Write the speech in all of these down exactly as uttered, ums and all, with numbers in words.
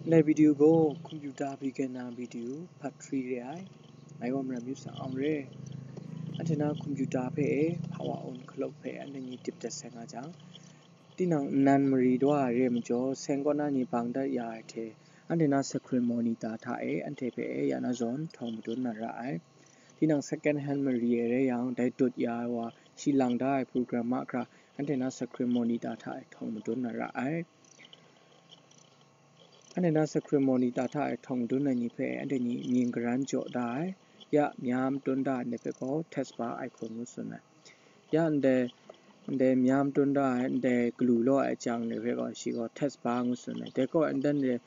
Ndai video gaw computer beginner video part three re ai. Ngai gaw Maram Yu Sang Awng re. Anhte na computer hpe e, power on clock hpe anhte ni dip dat sai nga jang, tinang nnan mari daw ai re ai majaw, seng kaw na ni bang dat ya ai hte, anhte na screen monitor hta e anhte hpe e ya na zawn htawng madun na ra ai. Tinang second hand mari ai rai yang, dai dut ya ai wa shi lang da ai program mahkra, anhte na screen monitor hta e htawng madun na ra ai. Anhte na screen monitor hta e htawng madun ai ni hpe anhte ni mying garan jaw da ai. Ya, mya matun da ai ndai hpe gaw taskbar icon ngu tsun ai. Ya, ndai, ndai mya matun da ai, ndai galu law ai jang ni hpe gaw, shi gaw taskbar ngu tsun ai. Dai gaw, anhte,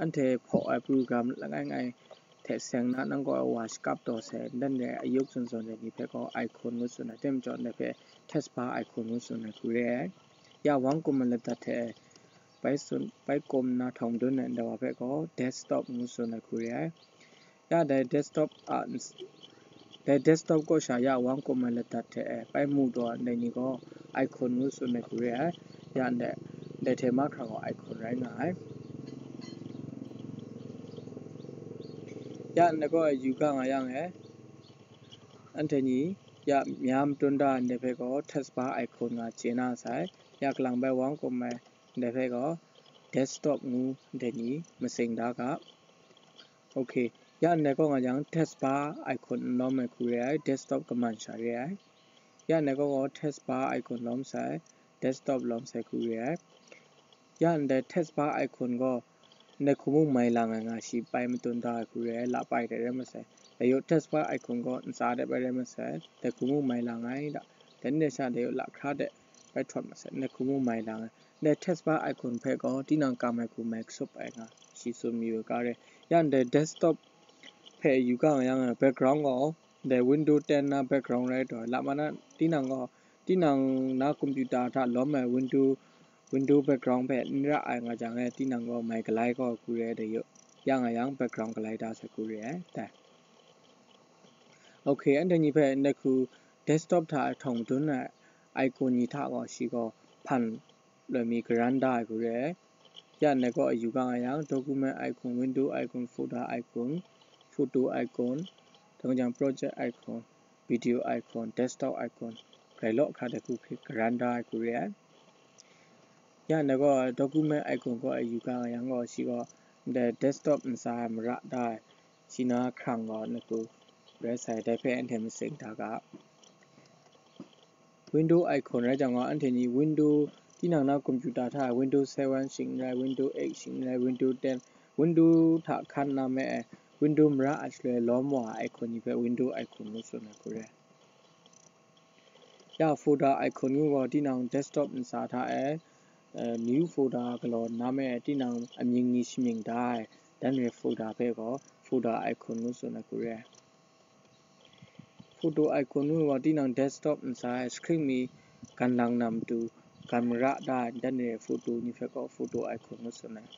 anhte hpaw ai program langai ngai hte seng na, nang gaw wa shakap taw sai, anhte ayuk zawn zawn ai ni hpe gaw icon ngu tsun ai. Dai majaw, ndai hpe taskbar icon ngu tsun ai hku re ai. Ya, wang kum ai ladat hte bai tsun, bai kum na htawng dun ai ndai wa hpe gaw desktop ngu tsun ai hku re ai. Ya, dai desktop a, dai desktop kaw sha ya wang kum ai ladat hte e bai mu taw ai ndai ni gaw icon ngu tsun ai hku re ai. Ya, ndai, ndai hte mahkra gaw icon rai nga ai. Ya, ndai gaw yu ga nga yang e, anhte ni ya mya matun da ai ndai hpe gaw taskbar icon nga chye na sai. Ya, kalang bai wang kum ai ndai hpe gaw desktop ngu ndai ni matsing da ga. Ok, ya ndai kaw nga jang taskbar icon n lawm ai hku re ai, desktop kaman sha re ai. Ya ndai kaw gaw taskbar icon lawm sai, desktop lawm sai hku re ai. Ya ndai taskbar icon gaw ndai hku mung mai lang ai nga shi bai matun da ai hku re ai, la bai dai rai masai. Dai yaw taskbar icon gaw ntsa de bai rai masai, dai hku mung mai lang ai da. Dai ni sha dai yaw lahkra de bai htawt masai, dai hku mung mai lang ai. Dai taskbar icon hpe gaw tinang kam ai hku mai kasup ai nga shi tsun mayu ai ga re. Ya ndai desktop hpe yu ga nga yang, background gaw dai window ten na background rai taw, lama na tinang gaw, tinang na computer hta lawm ai window, window background hpe n ra ai nga jang e, tinang gaw mai galai gaw hku re ai dai yaw. Ya nga yang background galai da sai hku re ai dai. Ok, anhte ni hpe ndai hku desktop hta htawng dun ai icon ni hta gaw shi gaw hpan loi mi garan da ai hku re ai. Ya ndai gaw yu ga nga yang, document icon, window icon, folder icon, photo icon, dang jang project icon, video icon, desktop icon, grai law hkra dai hku hkrit garan da ai hku re ai. Ya ndai gaw document icon gaw yu ga nga yang gaw, shi gaw ndai desktop ntsa ai mara da ai, shi na hkrang gaw ndai hku rai sai, dai hpe anhte matsing da ga. Window icon rai jang gaw, anhte ni window, tinang na computer hta window seven shing n rai, window eight shing n rai, window ten, window hta hkan na me ai, window mara ai shaloi lawm wa ai icon ni hpe window icon ngu tsun ai hku re. Ya folder icon ngu gaw, tinang desktop ntsa hta e, eh, new folder galaw nna me ai, tinang amying ni shamying da ai, dan re folder hpe gaw folder icon ngu tsun ai hku re ai. Photo icon ngu gaw, tinang desktop ntsa ai screen mi gan lang na matu, gan mara da ai, dan re photo ni hpe gaw photo icon ngu tsun ai.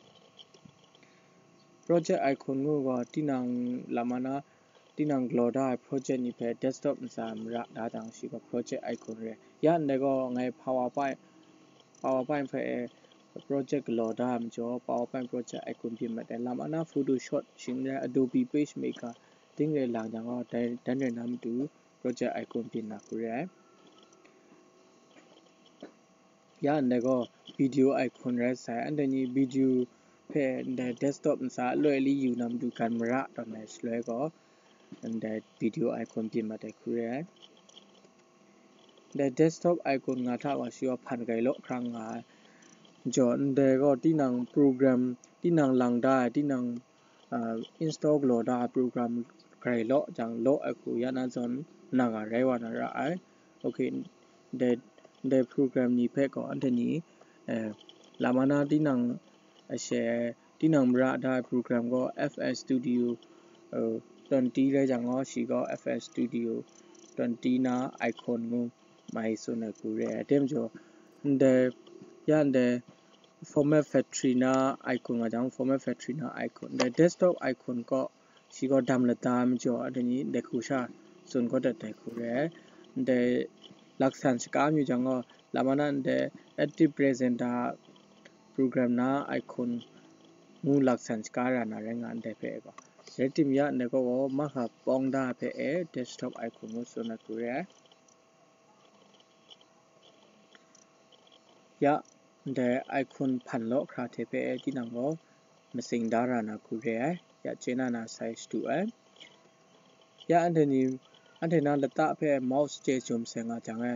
Project icon ngu gaw, tinang lama na, tinang galaw da ai project ni hpe desktop ntsa mara da jang, shi gaw project icon re. Ya ndai gaw ngai PowerPoint, PowerPoint hpe project galaw da ai majaw, PowerPoint project icon byin mat ai. Lama na Photoshop shing n rai, Adobe PageMaker ting rai lang jang gaw, dai, dan rai na matu project icon byin na hku re ai. Ya ndai gaw video icon rai sai, anhte ni video hpe ndai desktop ntsa aloi ali yu na matu gan mara tawn ai shaloi gaw, ndai video icon byin mat ai hku re ai. Ndai desktop icon nga hta gaw shi gaw hpan grai law hkra nga ai. Jaw, ndai gaw tinang program, tinang lang da ai, tinang, ah, install galaw da ai program grai law jang, law ai hku ya na zawn, na ga rai wa na ra ai. Ok, ndai, ndai program ni hpe gaw anhte ni, eh, lama na tinang ashe, tinang mara da ai program gaw F L Studio, eh, twenty rai jang gaw, shi gaw F L Studio twenty na icon ngu mai tsun ai hku re ai. Dai majaw, ndai, ya ndai Format Factory na icon nga jang, Format Factory na icon, ndai desktop icon kaw, shi gaw dam lada ai majaw, anhte ni ndai hku sha tsun kau dat ai hku re ai. Ndai laksan shaka mayu jang gaw, lama na ndai Active Presenter program na icon ngu laksan shaga ra na rai nga ndai hpe e gaw. Rai timung ya ndai gaw gaw, mahka pawng da hpe e desktop icon ngu tsun ai hku re ai. Ya, ndai icon hpan law hkra hte hpe e tinang gaw matsing da ra na hku re ai. Ya, chye na na sai shadu ai. Ya, anhte ni, anhte na lata hpe mouse chye jum sai nga jang e,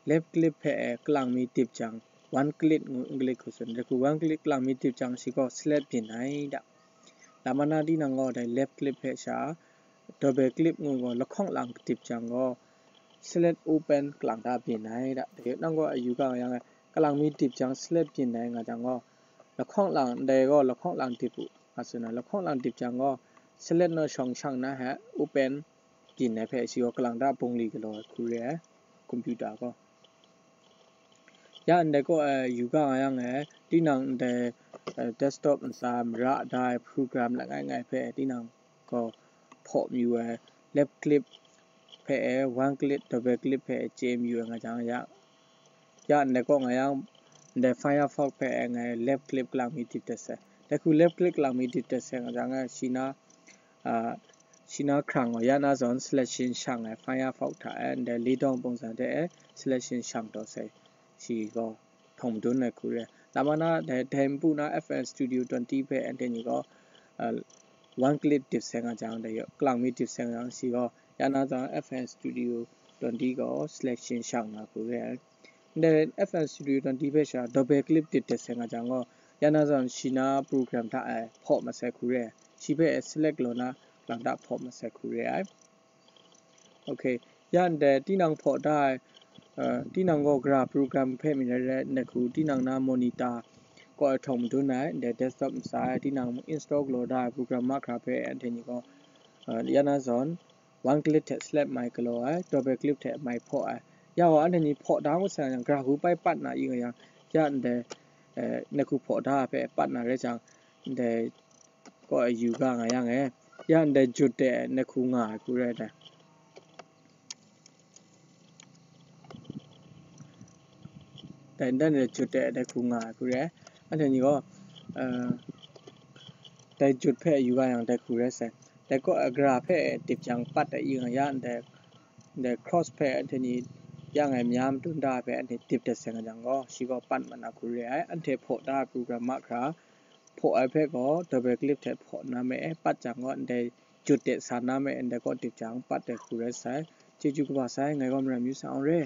left click hpe e kalang mi dip jang, one click ngu English hku tsun, dai hku one click kalang mi dip jang shi gaw select byin ai da. Lama na tinang gaw dai left click hpe sha double click ngu gaw lahkawng lang dip jang gaw select open kalang da byin ai da. Dai nang gaw a yu ga yang e, kalang mi dip jang select byin ai nga jang gaw, lahkawng lang, ndai gaw lahkawng lang dip u, nga tsun ai, lahkawng lang dip jang gaw, select naw shawng shang na hpe open byin ai hpe shi gaw kalang da bungli galaw ai hku re ai, computer gaw. Ya ndai gaw, eh, yu ga nga yang e, tinang ndai, eh, desktop ntsa mara da ai program langai ngai hpe tinang gaw hpaw mayu ai, left click hpe e, one click, double click hpe e chye mayu ai nga jang ya, ya ndai gaw nga yang, ndai Firefox hpe e ngai left click kalang mi dip dat sai. Dai hku left click kalang mi dip dat sai nga jang e, shi na, ah, shi na hkrang gaw ya na zawn selection shang ai, Firefox hta e ndai lidawng pungzan hte e selection shang taw sai, shi gaw htawng madun ai hku re. Lama na dai, dai npu na F L Studio twenty hpe anhte ni gaw, ah, one click dip sai nga jang, dai kalang mi dip sai nga jang, shi gaw ya na zawn F L Studio twenty gaw selection shang na hku re ai. Ndai F L Studio twenty hpe sha double click dip dat sai nga jang gaw, ya na zawn shi na program hta e hpaw mat sai hku re ai. Shi hpe select law na lang hta hpaw mat sai hku re ai. Ok, ya ndai tinang hpaw da ai, uh, tinang gaw gara program hpe mi rai rai, ndai hku tinang na monitor kaw e htawng madun ai, ndai desktop ntsa e tinang install galaw da ai program mahkra hpe anhte ni gaw, uh, ya na zawn, one click hte select mai galaw ai, double click hte mai hpaw ai. Ya gaw anhte ni hpaw da ngut sai yang, gara hku pai pat na i nga yang, ya ndai, eh, ndai hku hpaw da hpe pat na rai jang, ndai kaw e yu ga nga yang e, ya ndai jut de ai ndai hku nga ai hku rai dai. Dai ndan de jut de ai dai hku nga ai hku re ai. Anhte ni gaw, eh, dai jut hpe yu ga yang dai hku rai sai. Dai kaw, eh, gara hpe dip jang pat ai i nga ya ndai, ndai cross hpe anhte ni ya ngai mya madun da hpe anhte dip dat sai nga jang gaw, shi gaw pat mat na hku re ai. Anhte hpaw da ai program mahkra, hpaw ai hpe gaw double click hte hpaw na me e, pat jang gaw ndai jut de sa na me e, ndai kaw dip jang pat ai hku rai sai. Chyeju kaba sai, ngai gaw Maram Yu Sa Awng re.